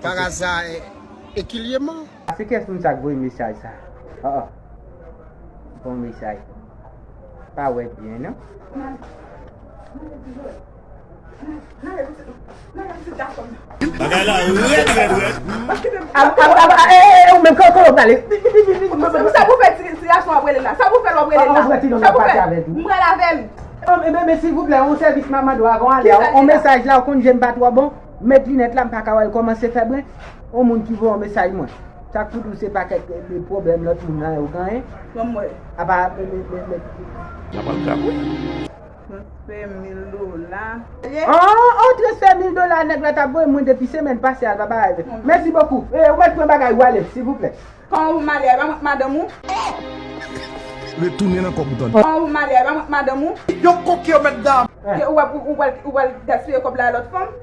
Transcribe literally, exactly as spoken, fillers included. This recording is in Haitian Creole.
Paraza, e, e kilye man? Se kiyès moun sa k voye mesaj sa? Oh, oh. Bon mesaj. Pa wè byen, non? Bagay la rèd, rèd, rèd. Ap, ap, ap, e, e, e, ou menm, kòman w prale? Sa pou fè ti, ti gason ap rele la? Sa pou fè l w ap rele la? Sa pou fè? M pral avè l. Ebyen, men, silvouplè, yon sèvis m ap mande w avan w ale a. Yon mesaj la, ou konn je m pa twò bon. Met linèt la, m pa ka wè l kòmanse fè bren. Yon moun ki voye yon mesaj mwen. Sa k pou di w se pa kèk, e, pwoblèm lòt moun nan yo genyen. Ban m wè. Apa, men, men, men, men. N ap al grave. Transfè mil dola. Oh, oh, transfè mil dola nèg la t ap voye mwen depi semèn pase a, l pa parèt. Mèsi bokou. E, ou mèt pran bagay ou ale, silvouplè. Kòman pou m ale a? E pa mwen k madanm ou? Retounen nan kòb ou tande. Kòman pou m ale a? E pa mwen k madanm ou? Yo koke yo mèt dam. Ke ou ap, ou, ou pral, ou pral gaspiye kòb la a lòt fanm?